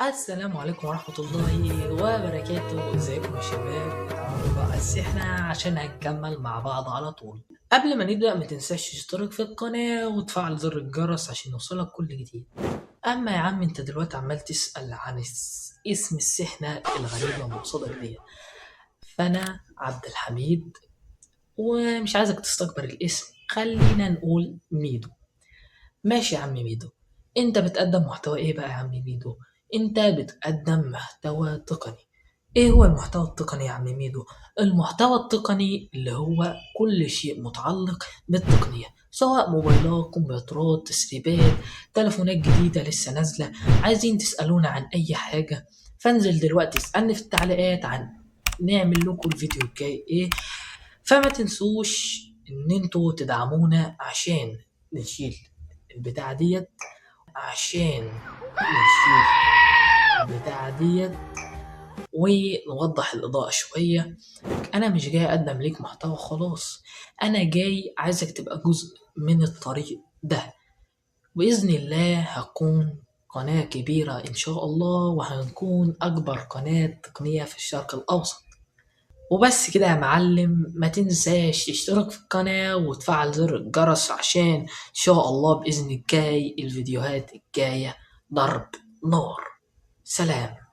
السلام عليكم ورحمة الله وبركاته. ازيكم يا شباب؟ تعالوا بقى السحنة عشان هنكمل مع بعض على طول. قبل ما نبدأ ما تنساش تشترك في القناة وتفعل زر الجرس عشان يوصلك كل جديد. اما يا عم انت دلوقتي عمال تسأل عن اسم السحنة الغريبة اللي قصادك دي، فانا عبد الحميد ومش عايزك تستكبر الاسم، خلينا نقول ميدو. ماشي يا عم ميدو، انت بتقدم محتوى ايه بقى يا عم ميدو؟ انت بتقدم محتوى تقني. ايه هو المحتوى التقني يا عم ميدو؟ المحتوى التقني اللي هو كل شيء متعلق بالتقنية، سواء موبايلات، كمبيوترات، تسريبات، تليفونات جديدة لسه نازلة. عايزين تسألونا عن اي حاجة فانزل دلوقتي اسألني في التعليقات عن نعمل لكم الفيديو الجاي ايه. فما تنسوش ان انتوا تدعمونا عشان نشيل البتاعة ديت، عشان نشيل البتاعة ديت ونوضح الإضاءة شوية. أنا مش جاي أقدم ليك محتوى خلاص، أنا جاي عايزك تبقى جزء من الطريق ده. بإذن الله هكون قناة كبيرة إن شاء الله، وهنكون أكبر قناة تقنية في الشرق الأوسط. وبس كده يا معلم، ما تنساش تشترك في القناة وتفعل زر الجرس عشان إن شاء الله بإذن الجاي الفيديوهات الجاية ضرب نار. سلام.